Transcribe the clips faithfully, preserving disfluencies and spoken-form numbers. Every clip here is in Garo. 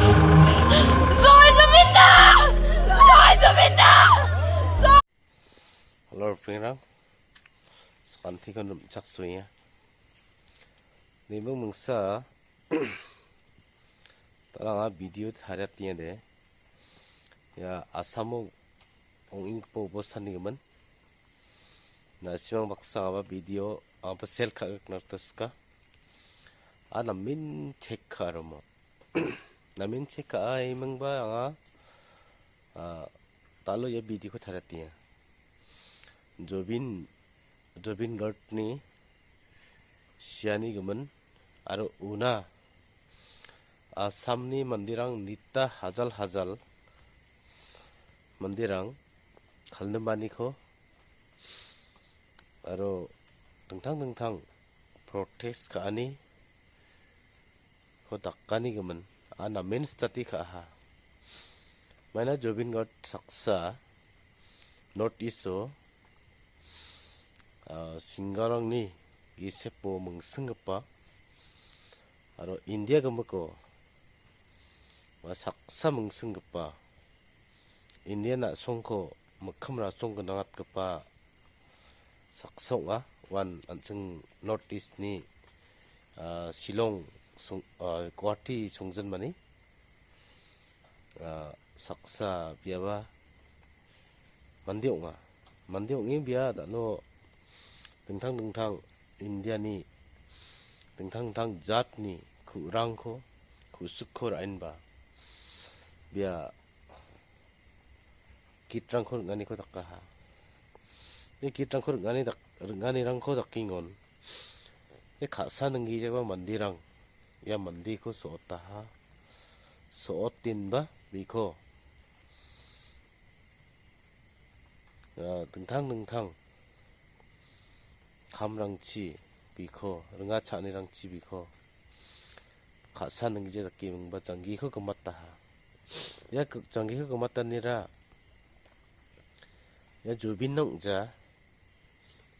Joy Zubinda! Joy Zubinda! Hello, friend. Skantikon rumchak suya. Nibung mingsa, talanga video tariat tiade. Ya, Asamo ong-inggipa obostani gimin. Na simang baksa aba video, aba sel ka-, nartaska. A namin check ka aromo. Namin check ka ai mengba anga, ah, talo ya video ko tariat tiya. Zubeen, Zubeen Garg ni siani gimin aro una Assamni manderang nita hajal hajal manderang kalnimaniko aro dingtang dingtang protest ka·ani ko dakani gimin a namen stati ka·aha. Maina Zubeen Garg saksa North East o, ah, singerrangni gisepo mingsinggipa aro India gimiko, ua saksa mingsinggipa Indian a·songko mikkim rasong gnangatgipa saksa ong·a. Uan an·ching North East ni, ah, Shillong song-, ah, Guwahati songjinmani, ah, saksa biaba mande ong·a. Mande ong·e bia dal·o dingtang dingtang Indiani dingtang dingtang jatni ku·rangko, ku·sikko ra·enba bia gitrangko ring·aniko dakaha. Ia gitrangko ring·ani dak-, ring·anirangko dakengon. Ia ka·sa ninggijaba manderang ia mandeko so·otaha, so·otenba biko, ah, dingtang dingtang kamrangchi biko, ringa cha·anirangchi biko, ka·sa ninggija dake mingba janggiko gimataha. Ia g-, janggiko gimatanira ia Zubeen ong·ja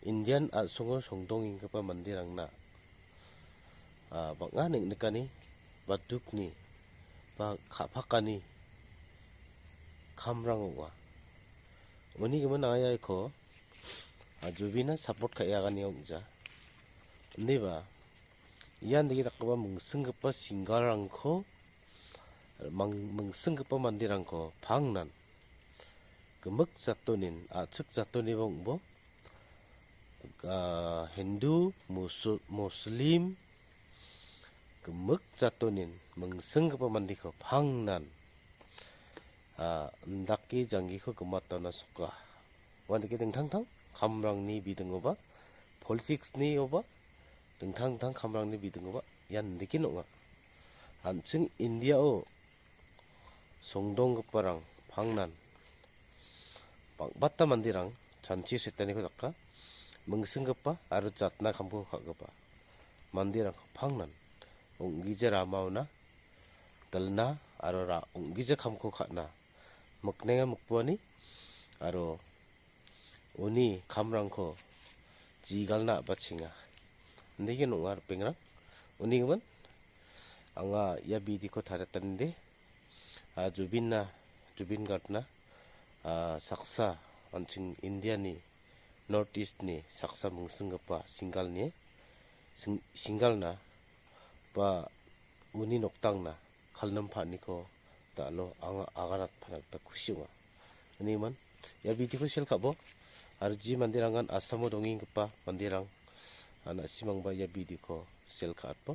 Indian a·songo songdongenggipa manderangna, ah, bang·a neng·nikani ba dukni ba ka·pakani kamrang ong·a. Uni gimin anga ia iko, ah, Zubeen-na support ka·e agani ong·ja. Indiba ian dake dakgipa mingsinggipa singerrangko, mang-, mingsinggipa manderangko pangnan gimik jatonin, a·chik jatoniba ong·bo, ah, Hindu, Musu-, Muslim, gimik jatonin mingsinggipa mandeko pangnan, ah, indake janggiko gimatana soka. Uandake dingtang dingtang kamrangni bidingoba, politics-nioba, dingtang dingtang kamrangni bidingoba ian indake ong·a. An·ching India-o songdonggiparang pangnan bang·bata manderang chanchi setaniko daka, mingsinggipa aro jatna kamko ka·gipa manderangko pangnan ong·gija ramaona dilna aro ra-, ong·gija kamko ka·na miknenga mikbuani aro uni kamrangko jigalna a·bachenga. Indake ong·a ripengrang. Uni gimin anga ia bidiko tariatanide, ah, Zubeen-na, Zubeen Garg-na, ah, saksa an·ching Indiani North East-ni saksa mingsinggipa singerni sing-, singerna ba uni noktangna kalnim pa·aniko dal·o anga aganatpana gita kusi ong·a. Uni gimin ia bidiko sel ka·bo aro ji manderangan Assamo dongenggipa manderang, ah, na·simangba ia bidiko sel ka·atbo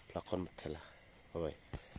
plakon mitela. Bye bye.